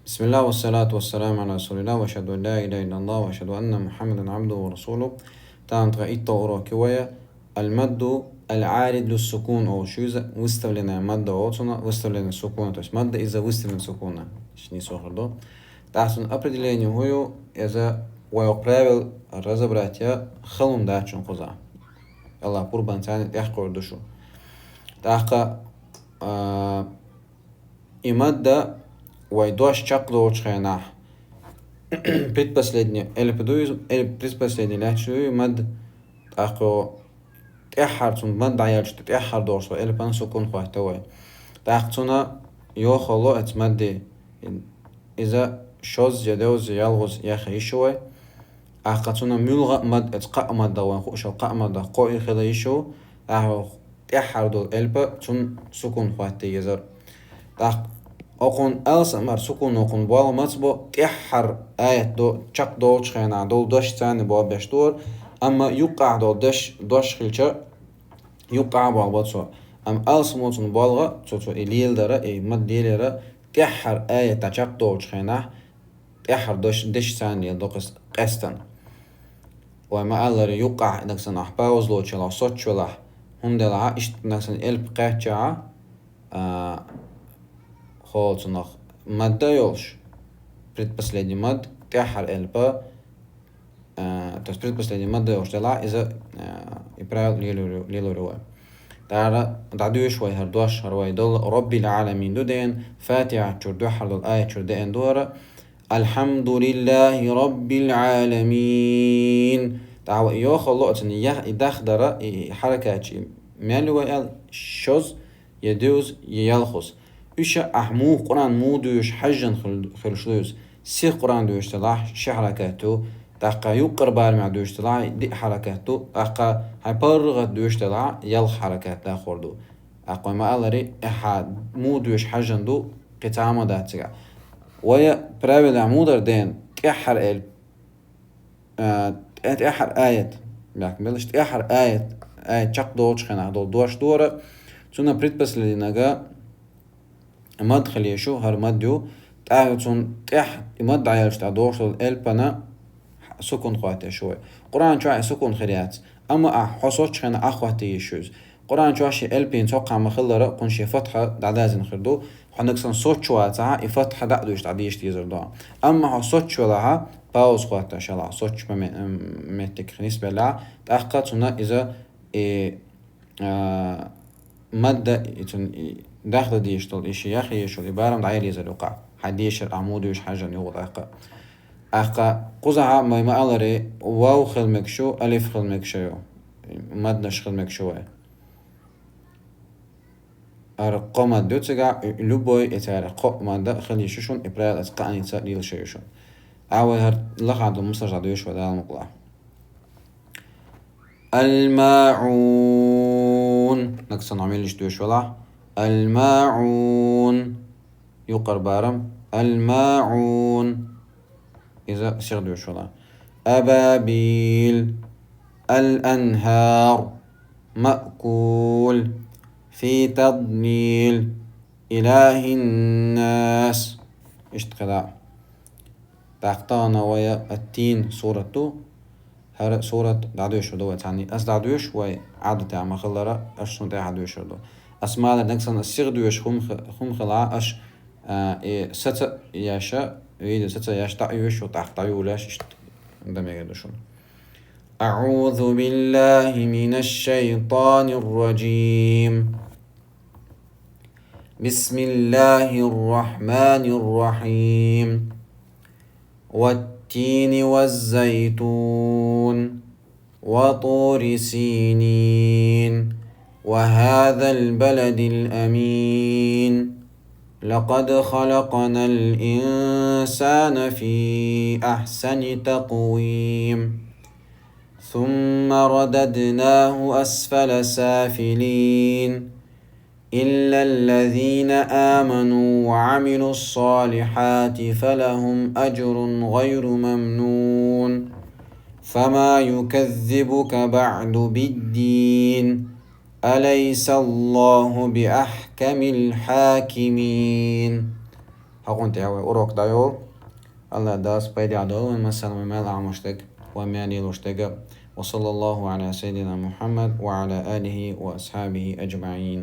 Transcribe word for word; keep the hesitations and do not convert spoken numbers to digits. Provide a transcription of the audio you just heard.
بسم الله والصلاة والسلام على رسول الله، وأشهد أن لا إله إلا الله، وأشهد أن محمدا عبده ورسوله. Тахана тха итт урок ю вай. Аль-мадду аль-арид лис-сукун, о, шу иза выставленная мадда, о, цуна выставленная сукуна, то есть мадда из-за выставленного сукуна. Шни сохар до. Тахана определение хую, иза вай правил разобрать я халун дачун кхуза. Аллах пурбан цани тяхкор душу. Тахка, а, и мадда вай дош чакх долчу хенахь. Предпоследний элп ду иза, элп предпоследний лаьтташ ду и мад, тӀаккха тӀеххьара цунна мад дӀаелча, тӀеххьара долуш вай элпана сукун хӀотта вай. ТӀаккха цунна йохалло эц мадди. Иза шозза я девзза ялгӀуз яха йиш вай. Ахка цунна муьлгӀа а мад, эц кхаъ мадда вайн хууш кхаъ мадда кхоъ хила йиш ву. Ахьа тӀеххьара долу элпа цунна сукун хӀотта езар. ТӀаккха окхун алсамар сукун окхун болу маца бо, тӀеххьара аят до, чакхдолчу хенахь долу дош царна бо беш дора, амма юккъахь долу деш, дош хилча, юккъахь болу бо цо. Амма алсамо цунна болгӀа, цо, цо и леладара, и мад лелера, тӀеххьара аят чакхдолчу хенахь, тӀеххьара дош, деш царна леладо къас-, къестана. Вай ма-аллара юккъахь нагсан ахь пауза лочу велахь, соцчу велахь, хӀунда делахь иштта нагсан элп кхаьччахьа, а, холцунах мадда йолуш, предпоследний мад, тӀеххьара элпа, а, то есть предпоследний мадда йолуш делахь, иза, а, и правил лелур-, лелур вай. Тара дӀадуьйш вай хӀара дош, хӀара вай долу Роббил Ӏаламин ду ден, Фатихьат чуьра дуьххьара долу аят чуьра деана ду хӀара, Алхьамдулиллахи Роббил Ӏаламин. ТӀаккха вай йохалло оцунна я и дахдара, и хьаракатчи мел вай аьлла, шозза, я девзза, я ялхуз. Уьш а ахь муха Къуръан муха дуьйш хьаьжжан хил-, хилш ду иза. Сиха Къуръан дуьйш делахь, ши хьаракат ду, тӀаккха юккъара барамехь дуьйш делахь, диъ хьаракат ду, тӀаккха хьайн паргӀат дуьйш делахь, ялх хьаракат дахор ду. ТӀаккха вай ма-аллара, ахьа муха дуьйш хьаьжжан ду, кхин цхьа а ма дац цигахь. Вай правилехь муха дара ден, тӀеххьара элп, а, тӀе-, тӀеххьара аят, бехк белаш, тӀеххьара аят, аят чакхдолчу хенахь долу дош дора, цунна предпоследнийга мад хила йиш ю, хӀара мад ю, тӀаккха цунна тӀехь и мад дӀаелча тӀехь долуш долу элпана сукун хӀотта йиш ю вай. Къуръан чохь и сукун хир яц, амма ахь хьо соцчу хенахь ахь хӀотта йиш ю иза. Къуръан чохь шен элпийн цхьа кхаъ ма-хиллара, кхунна шен фатхьа дӀадазина хир ду. Хьо нагсан соцчу вацахьа, и фатхьа дӀа а дуьйш дӀадийша дезар ду. Амма хьо соцчу велахьа, пауза хӀотташ хилахь, соцчу момен-, м, меттигах нисбелахь, тӀаккха цунна иза, и, а, мадда, и цунна, и дахда дезаш долу, и шен яха йиш йолу, и барам дӀаелийзар юкъахь. Хьайн дешар ахь муха дуьйш хьаьжжан юкъа тӀаккха. ТӀаккха кхузахьа вай ма-аллара, вав хила мегаш ю, алиф хила мегаш ю, маднаш хила мегаш ю вай. ХӀара кхо мад ду цигахь, любой и царах кхо мадда хила йиш ю шуна, и правил аса кхаъница лелаш ю шуна. Ахьа вай хӀара лахахь долу мусалш дӀадуьйш вай Дала мукъалахь. Аль-маӀун. Нагсан Ӏамилаш дуьйш велахь. Аль-маӀун. Юкъара барам. Аль-маӀун. Иза сиха дуьйш велахь. Абабил. Аль-анхӀар. Маъкул. Фи тадмил. Илахин-нас. Иштта кхидӀа. ТӀаккха тахана вай Ат-Тин сурат ду. ХӀара сурат дӀадоьшур ду вай цхьаьна. Ас дӀадоьшу вай, Ӏадатехь ма-хиллара, аш шун тӀехь дӀадоьшур ду. Ас ма-аллара, нагсан ас сиха доьшу хӀума х-, хӀума хила, аш, а, и саца еш, видео саца еш, дӀа а йоьшу, тӀаккха дӀа а йолуш, иштта дан мегар ду шуна. أعوذ بالله من الشيطان الرجيم. بسم الله الرحمن الرحيم. والتين والزيتون. وطور سينين. وهذا البلد الأمين. لقد خلقنا الإنسان في أحسن تقويم. ثم رددناه أسفل سافلين. إلا الذين آمنوا وعملوا الصالحات فلهم أجر غير ممنون. فما يكذبك بعد بالدين. أليس الله بأحكم الحاكمين. Акъунтӏе вай урок дӏайола. Алла дас пайда долу вайн массарна, вай мел Ӏамош дерг, вай мел лелош дерг. وصلى الله على سيدنا محمد وعلى آله وأصحابه أجمعين.